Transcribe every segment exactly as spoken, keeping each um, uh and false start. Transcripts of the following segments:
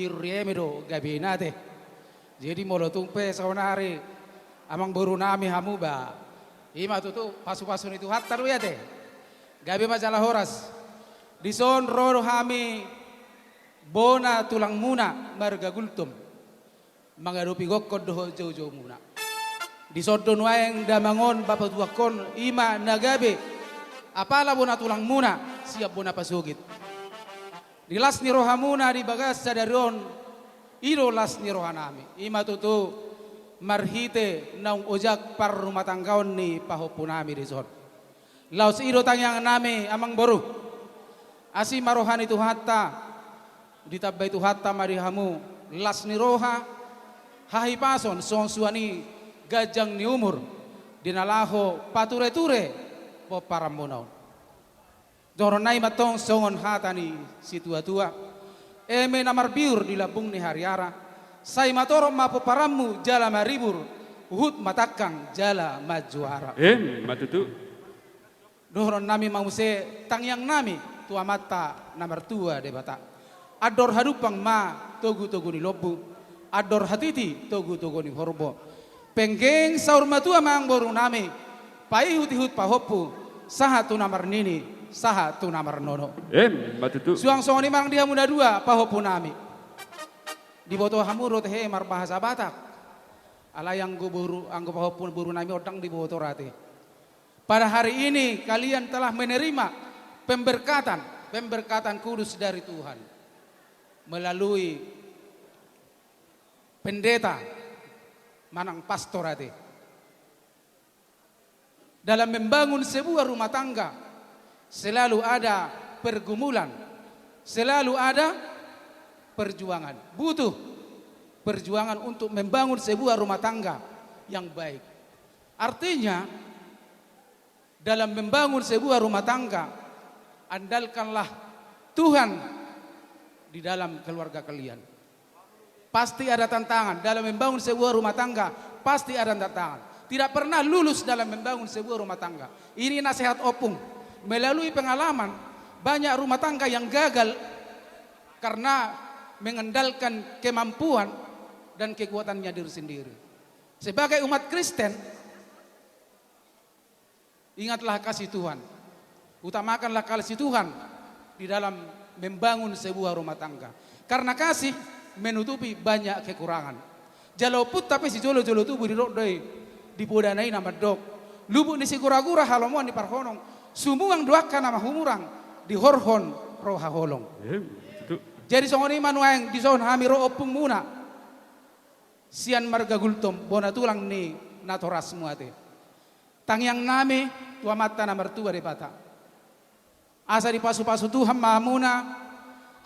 Irrieme do gabena te. Jadi molo tung pe saonari amangboru nami hamu ba, i ma tutu pasupasu ni Tuhanta do ia te. Gabe ma jala horas. Dison ro do hami bona tulangmuna marga Gultom mangadopi gokkon dohot joujoumuna. Dison do nuaeng damang on, bapa tuak on, i ma na gabe apala bona tulangmuna sian bona pasogit. Di las ni rohamuna di bagas sadari on, i do las ni rohanami. I ma tutu marhite naung ojak parrumatanggaon ni pahompunami dison. Laos i do tangiangnami, amangboru. Asi ma roha ni Tuhanta, ditambai Tuhanta ma di hamu las ni roha, hahipason, songon suan i ganjang ni umur, di na laho patureture pomparanmuna on. Dohononnami ma tong songon hata ni situatua: Eme na marbiur di lambung ni hariara, sai matorop ma pomparanmu jala maribur, huhut ma tangkang jala manjuara. Emma tutu. Dohononnami ma muse tangiangnami tu Amanta na martua Debata. Andor hadumpang ma togutogu ni lombu, andor hatiti togutogu ni horbo. Penggeng saur matua ma amangborunami, paihutihut pahompu, sahat tu na marnini, sahat tu na marnono. Emma tutu. Suang songon i ma nang di hamu na dua pahompunami. Diboto hamu do tehe marbahasa Batak? Alai anggo boru, anggo pahompu borunami on ndang diboto ra te. Pada hari ini kalian telah menerima pemberkatan, pemberkatan kudus dari Tuhan melalui pendeta manang pastor ate. Dalam membangun sebuah rumah tangga selalu ada pergumulan, selalu ada perjuangan. Butuh perjuangan untuk membangun sebuah rumah tangga yang baik. Artinya, dalam membangun sebuah rumah tangga, andalkanlah Tuhan di dalam keluarga kalian. Pasti ada tantangan. Dalam membangun sebuah rumah tangga, pasti ada tantangan. Tidak pernah lulus dalam membangun sebuah rumah tangga. Ini nasihat opung. Melalui pengalaman, banyak rumah tangga yang gagal karena mengandalkan kemampuan dan kekuatannya diri sendiri. Sebagai umat Kristen, ingatlah kasih Tuhan. Utamakanlah kasih Tuhan di dalam membangun sebuah rumah tangga. Karena kasih menutupi banyak kekurangan. Jala ompunta pe sijolojolo tubu didok do i di podana i na mandok: Lubuk ni siguragura halomoan ni parhonong, sumuang do angka na mahumurang, dihorhon roha holong. Em, tutu. Jadi songon i ma nuaeng dison hami ro ompungmuna sian marga Gultom, bona tulang ni natorasmu ate. Tangiangnami tu Amanta na martua Debata, asa dipasupasu Tuhan ma hamuna,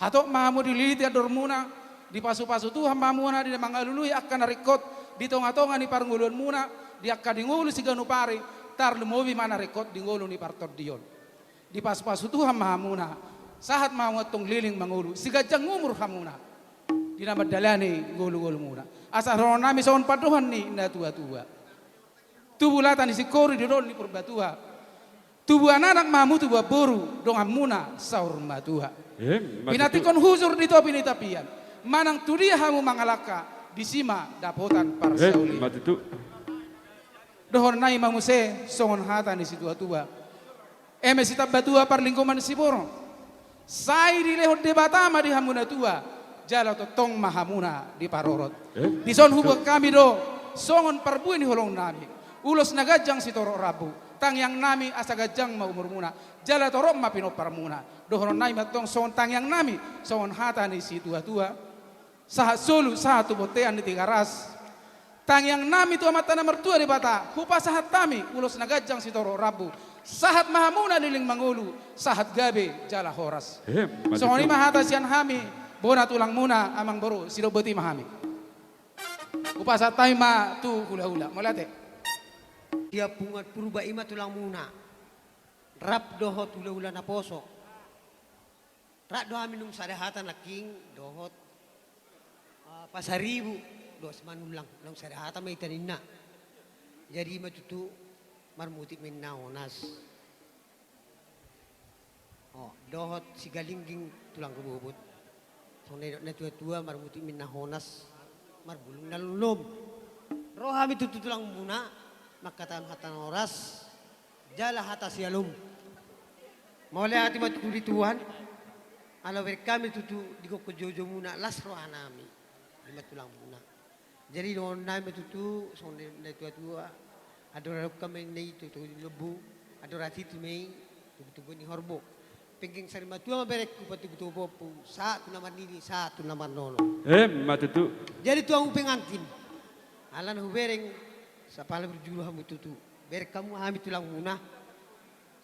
hatop ma hamu dililiti andormuna, dipasupasu Tuhan ma hamuna di na mangalului angka na ringkot di tongatonga ni parngoluanmuna, di angka di ngolu siganup ari, tarlumobi ma na ringkot di ngolu ni partondion. Dipasupasu Tuhan ma hamuna, sahat ma hamu antong leleng mangolu, siganjang umur hamuna di na mandalani ngolungolumuna. Asa dohononnami songon pandohan ni natuatua: Tubu lata ni singkoru di dolok ni Purbatua. Tubuan anak ma hamu, tubuan boru donganmuna saur matua. Em, ma tutu. Pinantikhon hujur di topi ni tapian, manang tudia hamu mangalangka, disi ma dapotan parsaulian. Em, ma tutu. Dohononnami ma muse songon hata ni situatua: Eme sitamba tua parlinggoman siborok, sai dilehon Debata ma di hamu na tua, jala tongtong ma hamuna diparorot. Eh, dison huboan hami do songon parbue ni holongnami, ulos na ganjang sitorop rambu. Tangiangnami asa ganjang ma umurmuna, jala torop ma pinomparmuna. Dohononnami ma tong songon tangiangnami, songon hata ni situatua, sahat solu, sahat tu bontean ni Tigaras. Tangiangnami tu Amanta na martua Debata, hupasahat hami ulos na ganjang sitorop rambu. Sahat ma hamuna leleng mangolu, sahat gabe jala horas. Eh, ma tutu. Songon i ma hata sian hami, bona tulangmuna, amangboru, sidok boti ma hami. Hupasahat hami ma tu hulahula. Mauliate. Sian punguan Purba i ma tulangmuna, rap dohot hulahula naposo. Rap do hami nunga sada hata nangkin dohot, ah, Pasaribu dohot Simanullang, nunga sada hata ma hita ninna. Jadi ma tutu marmutik ma ninna honas. Oh, dohot Sigalingging tulang rububut. Songon na nidok na tua-tua, marmutik ninna honas, marbulung na lolom. Ro hami tutu tulangmuna, mangkatahon hata na horas, jala hata shalom. Mauliate ma tutu di Tuhan, ala hubereng hami tutu di gokhon joujou muna las roha nami, i ma tulangmuna. Jadi dohonon nami ma tutu, songon na nidok na tua-tua, andor adong ma i tu togu ni lombu, andor hatitu ma i tu togutogu ni horbo. Penggeng sarimatua ma berengku, patubu-tubu ompu, sahat tu na marnini, sahat tu na marnono. Emma tutu. Jadi tu hamu pengantin, ala na hubereng, sapala burju do hamu tutu. Bereng hamu hami tulangmuna,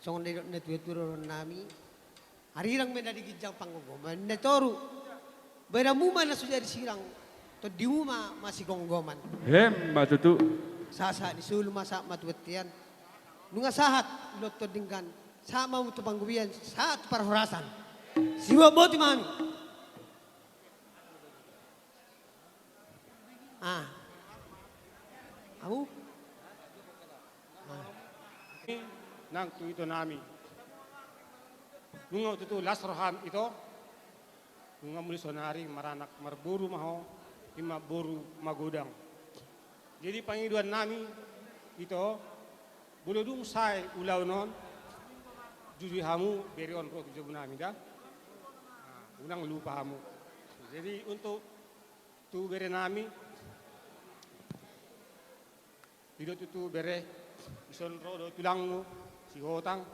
songon na nidok na tua-tua dohonon nami. Arirang ma na di ginjang panggomgoman, na toru, badanmu ma na so jadi sirang, tondimu ma masigomgoman. Emma tutu. Sahat-sahat ni solu ma sahat ma tu bontean. Nunga sahat, ulaon tu denggan, sahat ma tu panggobian, sahat tu parhorasan. Siboan botima hami. Ah. Hamu? Ah. Nang tu ito nami. Nunga tutu las roham ito. Nunga muli saonari maranak marboru ma ho, i ma boru magodang. Jadi pangidoan nami ito, molo dung sae ulaon on, jujui hamu bere on ro tu jabu nami da. Nah, unang lupa hamu. Jadi untuk tu bere nami, i do tutu bere, dison ro do tulangmu, Sihotang,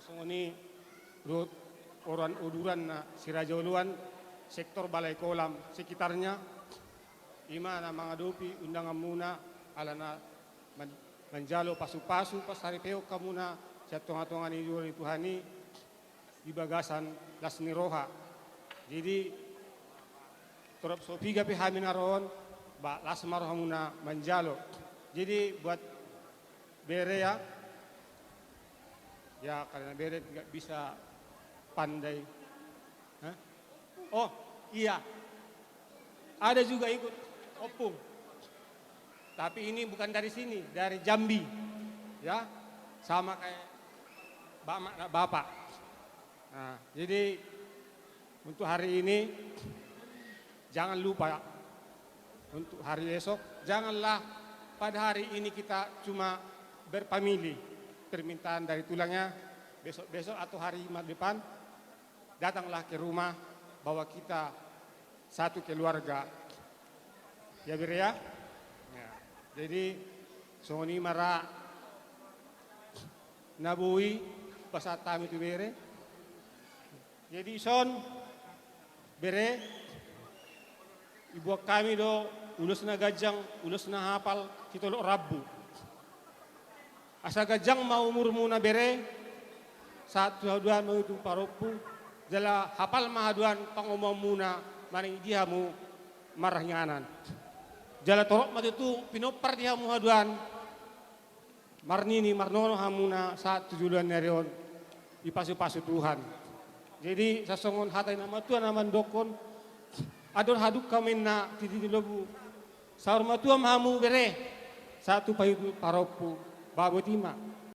songon i dohot oroan oduran na si Raja Oloan, sektor Balai Kolam, sekitarnya, i ma na mangadopi undanganmuna, alana man-, manjalo pasu-pasu, pasaripeon hamuna, sian tonga-tonga ni joro ni Tuhan i, di bagasan las ni roha. Jadi, torop so piga pe hami na ro on, ba las ma rohamuna manjalo. Jadi, buat bere ya, ya, karena bere tidak bisa pandai. Hah? Oh, iya. Ada juga ikut ompung. Tapi ini bukan dari sini, dari Jambi. Ya, sama kayak bapak, bapak. Nah, jadi untuk hari ini jangan lupa untuk hari esok, janganlah pada hari ini kita cuma berfamili. Permintaan dari tulangnya, besok-besok atau hari Jumat depan, datanglah ke rumah bahwa kita satu keluarga. Ya, bere ya? Ya. Jadi, songon i ma ra na boi pasahat hami tu bere. Jadi, ison, bere, diboan hami do ulos na ganjang, ulos na hapal, sitolop rambu. Asa ganjang ma umurmuna bere, sahat tu haduan ma i tu parompu, jala hapal ma haduan pangomoanmuna, manang di dia hamu marhahinan. Jala torop ma tutu pinompar di hamu haduan, marnini marnono hamuna sahat tu joloan ni ari on, dipasu-pasu Tuhan. Jadi, sasongon hata ni natuatua na mandokkon, andor hadungka ma inna tintin ni lombu. Saur matua ma hamu bere, sahat tu paitu parompu, ba botima.